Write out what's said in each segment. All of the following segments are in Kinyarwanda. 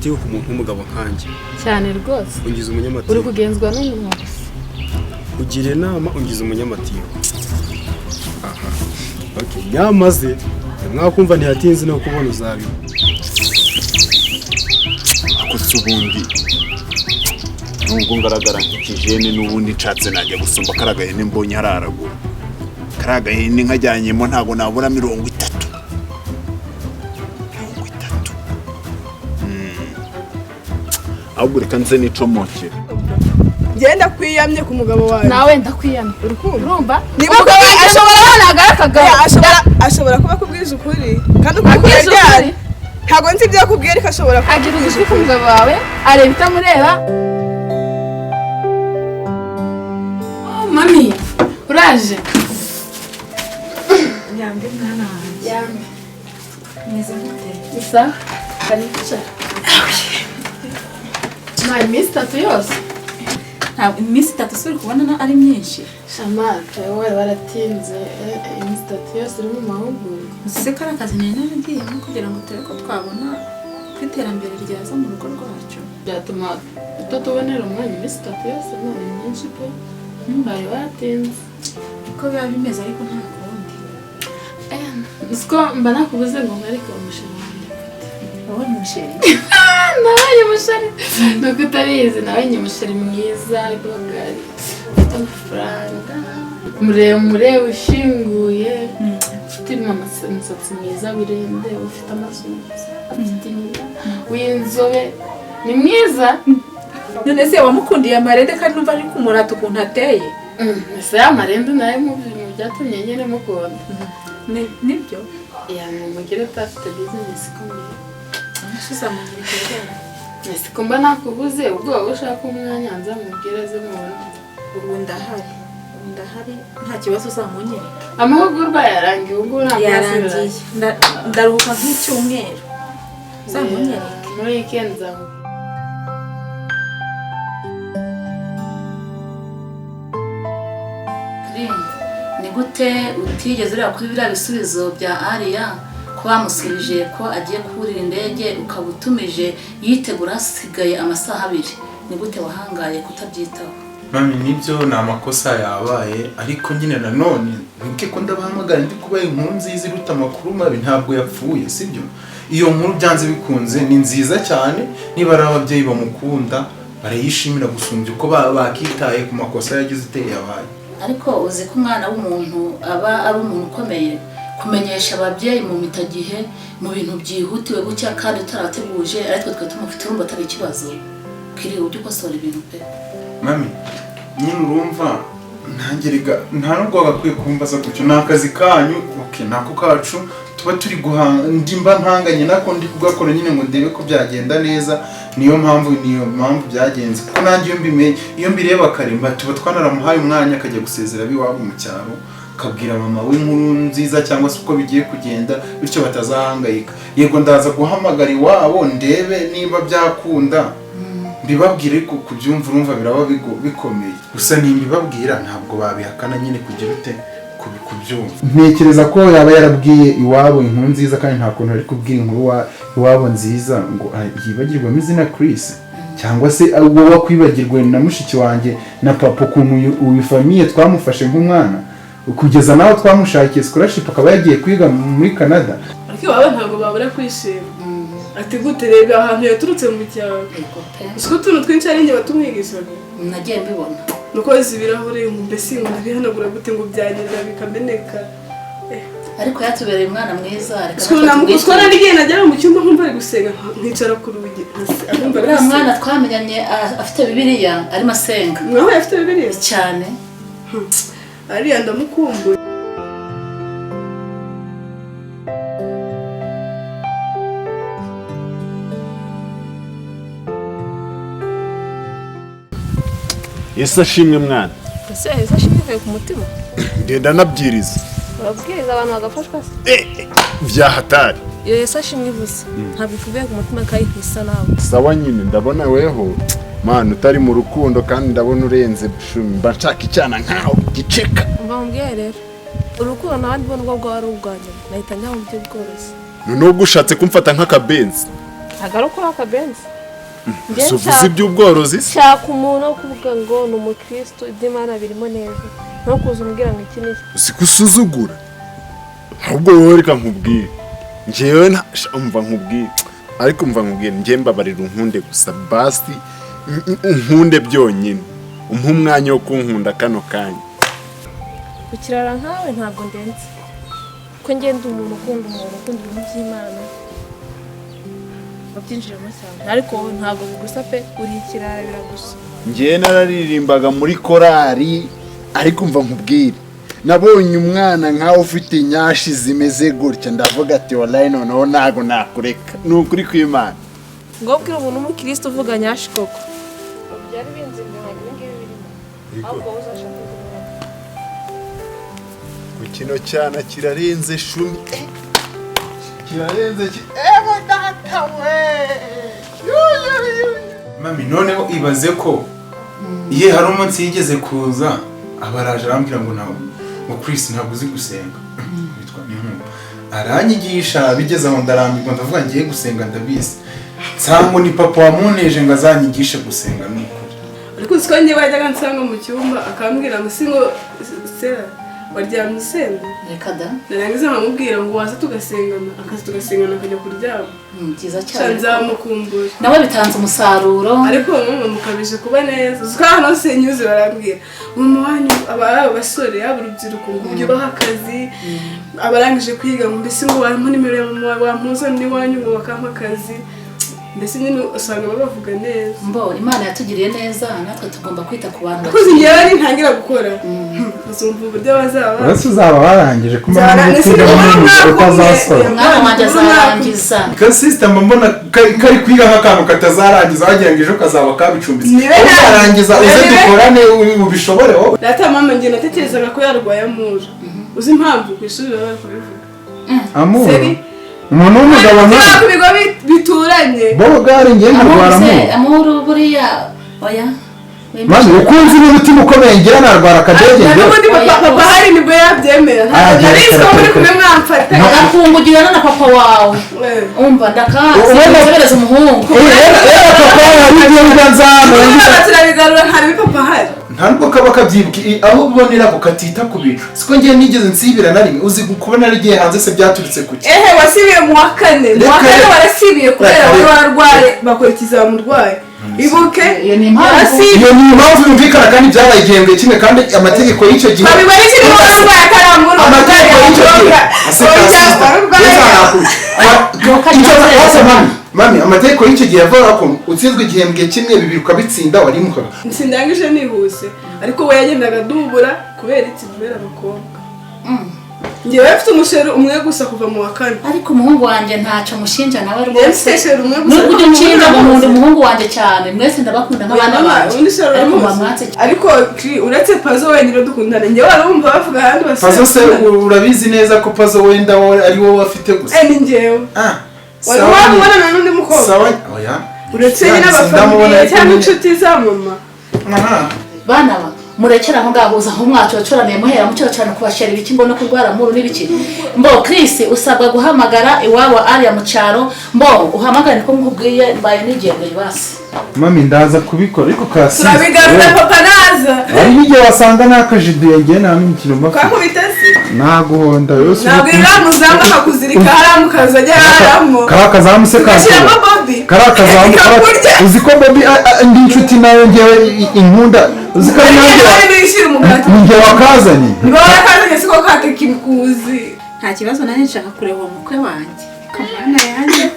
Amatiku ku muntu w'umugabo nkanjye. Cyane rwose. Ungize Uri umunyamatiku. kugenzwa n'umunwa gusa. Ugira inama, ungize umunyamatiku. Aha, okay. Nyamaze mwakumva ntiyatinze no kubona uzabiba. Ako se ubundi, nubwo ngaragara nk'ikijene, n'ubundi nshatse najya gusumba kariya gahene mbonye hararagura. Kariya gahene nkajyanyemo ntabwo nabura 30, 30. Ahubwo reka nze nicomokere. Ngenda kwiyamye ku mugabo wawe. Nawe ndakwiyamye. Urukundo. Urumva? Niba Umugabo kuba wanjye ashobora ntabwo ari akagabo. Oya, ashobora kuba akubwije ukuri kandi ukuri Akubwije kuraryana. ukuri? Ntabwo nzi ibyo akubwiye, ariko ashobora kuba Agira akubwije ugutwi ukuri. k'umugabo wawe, areba itamureba. Oh, mami, uraje? Yambi, mwana wanjye. Yambi. Meze gute? Isa karicara nta iminsi 3 yose. Ntabwo iminsi 3 si uri kubona ari myinshi? Shamaka, wowe wari waratinze, iminsi 3 yose uri mu mahugurwa. Uzi ko ari akazi nari naragiyemo kugira ngo turebe ko twabona ko iterambere ryaza mu rugo rwacu. Byatuma utatubonera umwanya iminsi 3 yose? None ni myinshi pe, wari waratinze. Uko biba bimeze, ariko nta kundi. Uziko mba nakubuze ngo nkwereke umusheri wanjye mfite? Wabonye umusheri? Nabonye umusheri, nuko utabizi. Nabonye umusheri mwiza, bogari, ufite amafaranga, muremure, ushinguye, ufite umusatsi mwiza wirende, ufite amaso meza, afite inda, w'inzobe, ni mwiza. None se wamukundiye amarende, kandi numva ari kumurata ukuntu ateye? Ese ya marende nayo mu bintu byatumye nyine mukunda. Nibyo? Ya, ni umugire afite bizinesi ikomeye. Uzamunyereka? Ese ko mba nakubuze, ubwo wowe ushaka umwanya nzamubwire aze mubone. Ubu ndahari, ubu ndahari, nta kibazo, uzamunyereka. Amahugurwa yarangiye ubwo, ntabwo? Yarangiye. Ndaruhuka nk'icyumweru, uzamunyereke. Muri weekend nzamubwira. Ni gute utigeze ureba kuri biriya bisubizo bya Ariya, ko bamusubije ko agiye kurira indege, ukaba utumije yitegura hasigaye amasaha 2? Ni gute wahangaye kutabyitaho? Mami, nibyo, ni amakosa yabaye, ariko nyine nanone nibwe ko ndabahamagara ndi kubaha inkuru nziza iruta amakuru mabi. Ntabwo yapfuye, sibyo? Iyo nkuru byanze bikunze ni nziza cyane. Niba ari ababyeyi bamukunda, barayishimira gusumbya uko bakitaye ku makosa yagize uteye yabaye. Ariko uzi ko umwana w'umuntu aba ari umuntu ukomeye, kumenyesha ababyeyi mu mitagihe, mu bintu byihutiwe gutya kandi utarateguje, ariko twe tumufite, urumva atari ikibazo? Kwiriye ujye ukosora ibintu pe. Mami, nyine urumva nanjye rega nta nubwo wagakwiye kumbaza gutyo. Ni akazi kanyu, okay, nako kacu tuba turi guhanga, ndi mba mpanganye nako, ndi kugakora nyine ngo ndebe ko byagenda neza. Niyo mpamvu byagenze, kuko nanjye iyo mbimenye, iyo mbireba kare, mba tuba twanaramuhaye umwanya akajya gusezera ab'iwabo mu cyaro, akabwira mama w'inkuru nziza cyangwa se uko bigiye kugenda, bityo batazahangayika. Yego, ndaza guhamagara iwabo ndebe niba byakunda mbibabwire, ariko kubyumva urumva biraba bikomeye. Gusa nimbibabwira ntabwo babihakana nyine, kugira ute, kubyumva. Ntekereza ko yaba yarabwiye iwabo inkuru nziza, kandi nta kuntu ari kubwira inkuru iwabo nziza ngo yibagirwemo izina Chris, cyangwa se wowe wakwibagirwe na mushiki wanjye na papa, ukuntu uyu famille twamufashe nk'umwana kugeza naho twamushakiye scholarship akaba yagiye kwiga muri Canada. Ariko iwabo ntabwo babura kwishima. Ati gute? Reba ahantu yaturutse mu cyaro. Yego pe. Uzi ko utuntu twinshi ari njye batumwigishaga? Nagiye mbibona. Nuko koza ibirahure, ngo mbese ngo ndabihanagura gute, ngo byagenda bikameneka. Ariko yatubereye umwana mwiza, reka Ukuntu natwe namukosora tumwiteho. n'igihe nagera mu cyumba nkumva ari gusenga, nkicara ku rugi nkumva ari Uriya gusenga. mwana twamenyanye afite Bibiliya, arimo asenga. Mwahuye afite Bibiliya? Cyane. Ariya ndamukumbuye. Yesu ashimwe, mwana. Ese Yesu ashimwe ivuye ku mutima? Ngenda nabwiriza. Urabwiriza abantu bagafashwa se? Byahatari. Iyo Yesu ashimwe ivuze ntabwo ikuvuye ku mutima kandi ntisa nawe. Sawa nyine, ndabona weho mwana utari mu rukundo, kandi ndabona urenze. Mba nshaka icyana nkawe giceka. Mva mubwiye rero, urukundo nawe ndibona ubwo bwaba ari ubwa nyuma, nahita njya mu buryo bworoshye. Noneho ubwo ushatse kumfata nk'akabenzi. Ntabwo ari ukuri akabenzi. Si uvuze iby'ubworozi se? Nshaka umuntu wo kuvuga ngo ni umukristo, iby'Imana birimo neza, no kuza umbwira ngo iki n'iki. Si kusuzugura, ahubwo wowe reka nkubwire, njyewe umva nkubwire, ariko umva nkubwire, njye mbabarira unkunde gusa basi, unkunde byonyine, umpe umwanya wo kunkunda kano kanya. Ukirara nkawe ntabwo ndenze ko ngenda umuntu ukunda umuntu ukunda ibintu by'Imana babyinjiramo cyane, ariko wowe ntabwo bigusa pe, uri ikirara biragusa. Njyewe nararirimbaga muri korari, ariko umva nkubwire, nabonye umwana nkawe ufite inyashi zimeze gutya, ndavuga ati wallahi noneho ntago nakureka, ni ukuri kw'Imana. Ngo ubwire umuntu w'umukristo uvuga nyashi koko byari binzinze, ntabwo ibi ngibi birimo, ahubwo wowe uzashaka kuvuga. Ku kino cyana kirarenze shumi, kirarenze ewe data we. Mami, noneho ibaze ko iye hari umunsi yigeze kuza abaraje arambwira ngo nawe ngo Chris ntabwo uzi gusenga, bitwa n'inkuba, aranyigisha bigeze aho ndarambirwa, ndavuga ngiye gusenga ndabizi, nsango ni papa wamuneje ngo azanyigishe gusenga n'ukuri. Ariko uzi ko njye wajyaga nsanga mu cyumba akambwira ngo singo Sera waryamye usenga? Reka da. Narangiza nkamubwira ngo waza tugasengana, akaza tugasengana akajya kuryama. Byiza cyane. Nzamukumbura. Nawe bitanze umusaruro. Ariko mama mukabije kuba neza. Uzi ko ahantu hose nyuze barambwira mama wanyu aba basore yaba urubyiruko ngo ujye ubaha akazi, abarangije kwiga ngo mbese ngo wampa nimero ya mama wampuza n'iwanyu ngo bakampa akazi, mbese nyine usanga babavuga neza. Mbo Imana yatugiriye neza, natwe tugomba kwita ku bantu. Kuko njyewe ari ntangira gukora uzumva uburyo bazaba. Uretse uzaba warangije kumara utazasora. Umwana wanjye azarangiza. Ka sister mbona kari kwiga nk'akantu katazarangiza, wagira ngo ejo kazaba kabicumbitse. Uzarangiza uze dukorane ubishobore wowe. Data mama njye natekerezaga ko yarwaye amura. Uzi impamvu ku ishuri baba bari kubivuga? Amura? Umuntu w'umugabo nka ku bigo bituranye. Bogari ngiye nkarwara amura. Amuru buriya oya. Mami ukunze n'umutima ukomeye ngira narwara akadege nge. N'ubundi papa hari nibwo yabyemera. Ntabwo nari nzi ko muri kumwe mwamfata. Agakungugirana na papa wawe. Umva ndakazi nsebereza umuhungu. Era papa hari igihe njya nzana. Turabigarura hari papa hari. Nta nubwo kaba kabyibuka aho ubonera ko katita ku bintu. Siko ngiye nigeze nsibira na rimwe, uzi kubona narigiye hanze se byaturutse kuki? Ehe wasibiye mu wa kane. Mu wa kane warasibiye kubera wari warwaye bakora ikizamini urwaye. Ibuke iyo ni impamvu. Iyo ni impamvu yumvikana kandi byabaye igihembwe kimwe kandi amategeko y'icyo gihe. Babibona ikiri warwaye akarambura. Amategeko y'icyo gihe. Mami amategeko y'icyo gihe avuga ko utsinzwe igihembwe kimwe bibiri ukabitsinda warimukaga. Nsindangije nihuse ariko we yagendaga dubura kubera iki? Kubera abakobwa. Njyewe mfite umusheru umwe gusa kuva mu wa kane. Ariko umuhungu wanjye ntacyo mushinja nawe rwose. Mfite umwe gusa. Nubwo ujya unshinja ngo nkunda umuhungu wanjye cyane, mwese ndabakunda nk'abana banjye. Ariko uretse Pazo wenyine dukundana, njyewe warumva bavuga ahandi basore. Pazo se urabizi neza ko Pazo wenda ari wowe afite gusa. Ni njyewe. Wari wamubonana n'undi mukobwa? Sawa, oya. Uretse nyine abafamiliye cyangwa inshuti za mama. Bana ba murekera aho ngaho uza aho mwacocoraniye muhera mucocorana kubashera ibiki ngo no kurwara muru n'ibiki. Mbo Chris usabwa guhamagara iwabo Aria mu cyaro, mbo uhamagare niko nkubwiye mbaye nigendeye basi. Mami ndaza kubikora ariko kasi. Turabigarura papa naza. Ari nijye wasanga nakajiduye ngiye nta mikino mba. Kwakubita se? Naguhonda yose. Ntabwo iramuzamba akakuzirika haramukaza ajya haramo. Karakazamu se kantu. Karakazamu. Uzi ko Bobby ndi inshuti nawe ngewe inkunda. Uzi ko nanjye ngewe wakazanye. Niba warakazanye siko katekimkuzi. Nta kibazo nanjye nshaka kureba uwo mukwe wanjye. Kamana yanjye.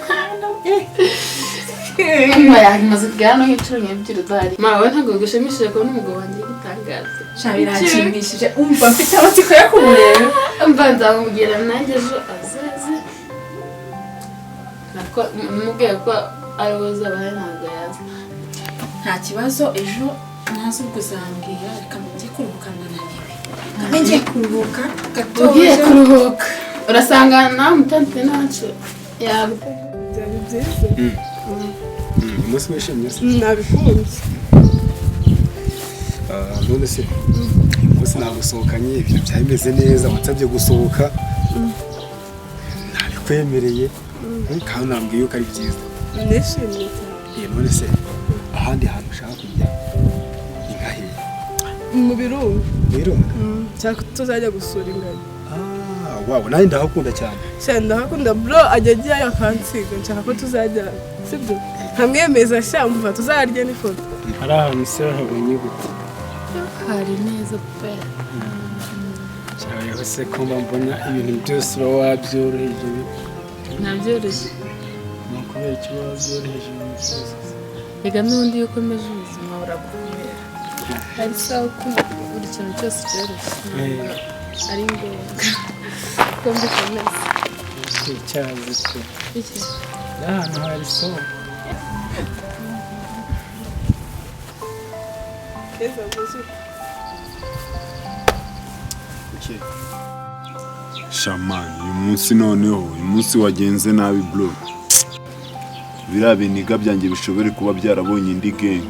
Mama yanmaze kugera no nk'inshuro nk'ebyiri udahari. Mama we ntabwo bigushimishije kubona umugabo wanjye y'igitangaza. Sha biranshimishije, umva mfite amatsiko yo kumureba. Umva nzamubwira nanjye ejo azaze. Nako mubwiye ko ari we uzaba ahari ntabwo yaza. Nta kibazo ejo naza ubwo uzambwira, reka njye kuruhuka ndananiwe. Mbe ngiye kuruhuka gatoya. Ugiye kuruhuka. Urasanga nawe umutante ntacu yagutegura. Byari byiza. Umunsi wishimye se? Nabikunze. None se umunsi nagusohokanye ibintu byari bimeze neza, wansabye gusohoka nabikwemereye kandi nambwiye yuko ari byiza. Nishimye cyane. None se ahandi hantu ushaka kujya ni nka hehe? Mu birunga. Birunga? Nshaka tuzajya gusura ingagi. Ah, wow, nanjye ndahakunda cyane. Sha, ndahakunda bro, ajya ajyayo akansiga. Nshaka ko tuzajya, sibyo? Nkamwemeza sha, mva tuzarya n'ifoto. Hari ahantu se wahabonye gute? Hari neza pe. Cyaweho se ko mba mbona ibintu byose uba wabyoroheje? Ntabyoroshye. Ni ukubera icyo uba wabyoroheje ibintu byose? Reka n'ubundi iyo ukomeje ubuzima buragukomera. Ari sawa ko buri kintu cyose cyoroshye, ntabwo ari ngombwa ko mbikomeza. Cyazi pe. Iki? N'ahantu hari sawa. Keza, wuzuye. Shamani, uyu munsi noneho, uyu munsi wagenze nabi bro. Biriya biniga byanjye bishobore kuba byarabonye indi gang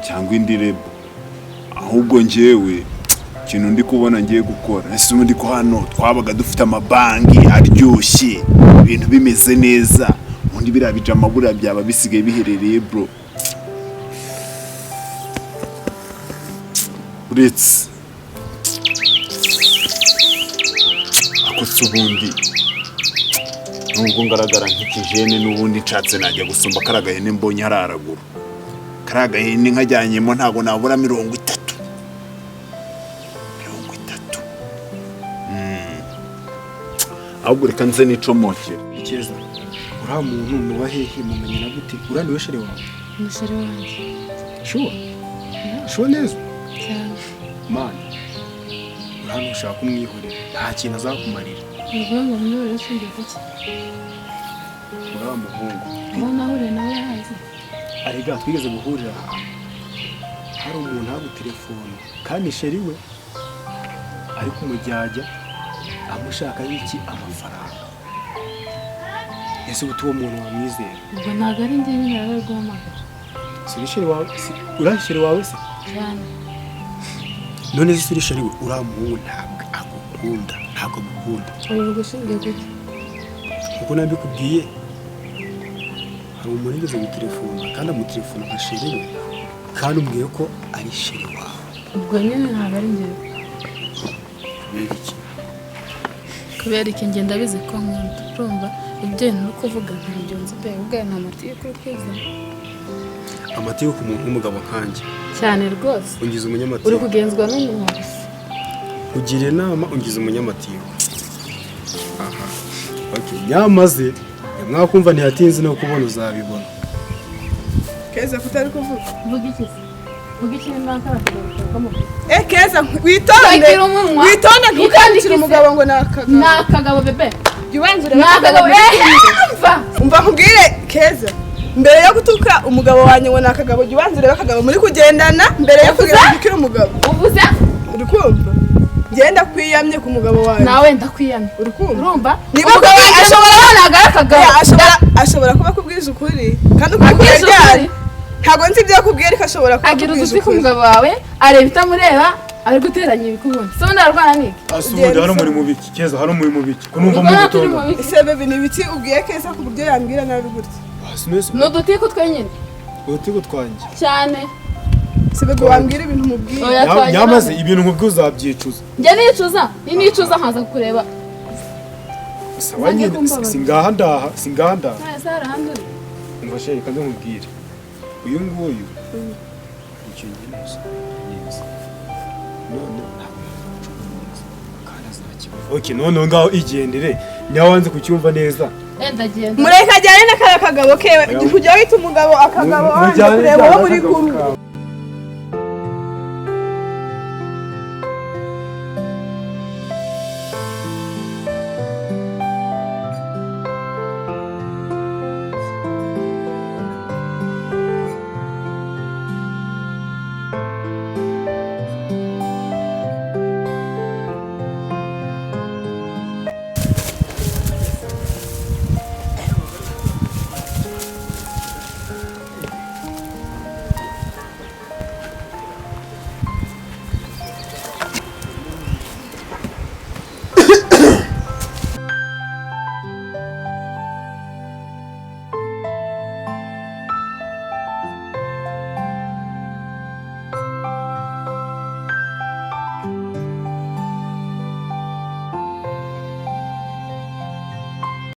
cyangwa indi label. Ahubwo njyewe ikintu ndi kubona ngiye gukora, ese ubundi ko hano twabaga dufite amabanki aryoshye, ibintu bimeze neza, ubundi biriya bijama buriya byaba bisigaye biherereye bro? Uretse ako se ubundi, nubwo ngaragara nk'ikijene, n'ubundi nshatse najya gusumba kariya gahene mbonye hararagura. Kariya gahene nkajyanyemo ntabwo nabura 30, 30. Ahubwo reka nze nicomokere. Ikeza, uriya muntu ni uwa hehe? Mumenye na gute? Uriya ni we chéri wawe? Ni chéri wanjye. Sure? Sure neza? Cyane. Man, uriya ntushaka kumwihorera, nta kintu azakumarira. Ni ukuvuga ngo mwihorere ushingiye kuki? Uriya muhungu Aho nahuriye nawe hanze? Arega twigeze guhurira ahantu hari umuntu hagutelefone, kandi chéri we ari kumujyajya amushaka y'iki? Amafaranga. Ese ubu uwo muntu wamwizera? Ubwo ntabwo ari njye nyine yari ari guhamagara. Si uri chéri wawe? Si uriya chéri wawe se? Cyane. None se uri chéri we? Uriya muhungu ntabwo agukunda, ntabwo agukunda. Ubivuga ushingiye kuki? Kuko nabikubwiye, hari umuntu wigeze gutelefona kandi amutelefona nka chéri we, kandi umbwiye ko ari chéri wawe. Ubwo nyine ntabwo ari njyewe. Kubera iki? Kubera iki? Ngenda bizi ko nkunda. Urumva ibyo bintu uri kuvuga ntabyo nzi pe. Ubwo nta matiku uri kwizana. Amatiku ku muntu w'umugabo nkanjye? Cyane rwose. Ungize Uri umunyamatiku. kugenzwa n'umunwa gusa. Ugira inama, ungize umunyamatiku. Aha, okay. Nyamaze mwakumva ntiyatinze no kubona, uzabibona. Keza, kutari kuvuga? Vuga iki se? Vuga iki nimba nk'abakagabo kamubwira? Eh, Keza, witonde. Utagira umunwa. Witonde, ntukandikire Witondeke. umugabo ngo ni akagabo. Ni akagabo bebe. Jya ubanza urebe Ni akagabo. Mva. Umva nkubwire Keza, mbere yo gutuka umugabo wanjye ngo ni akagabo, jya ubanza urebe akagabo muri kugendana mbere yo kugira ngo utukire umugabo. Uvuze? Uri kumva? Genda kwiyamye ku mugabo wanjye. Nawe ndakwiyamye. Uri kumva? Urumva? Niba Umugabo akubwiye wanjye ashobora ntabwo ari akagabo. Oya, ashobora kuba akubwije ukuri kandi ukuri Akubwije kuraryana. ukuri? Ntabwo nzi ibyo akubwiye, ariko ashobora kuba Agira akubwije udutwi ku ukuri. mugabo wawe, areba itamureba, ari guteranya ibikubona. Se ubundi ararwana n'iki? Ase ubundi hano muri mu biki? Keza, hano muri mu biki ko numva Ubwo mu natwe turi mu gitondo? biki? Ese bebe, ni ibiki ubwiye Keza ku buryo yambwira nabi gutya? Ni udutiku twenyine. Urutigo twanjye? Cyane. Se bebe, wambwira ibintu umubwiye? Oya, twagira. Nyamaze ibintu nkubwo uzabyicuza. Njye nicuza? Ni nicuza nkaza kukureba. Sawa nyine. Kumbabaza. Singaha ndaha, singaha ndaha. Nta hari ahandi uri. Umva chéri, kandi nkubwire, uyu nguyu Icyo ngiye namusobanurira neza, none ntabwo yagucunga neza kandi azakibona. Okay, noneho ngaho igendere, nyawanze kucyumva neza. Eh, ndagenda. Mureke ajyane na kariya kagabo kewe. Kujya wita umugabo akagabo, wanze Mujyane kureba uwo muri akagabo kumwe. kawe.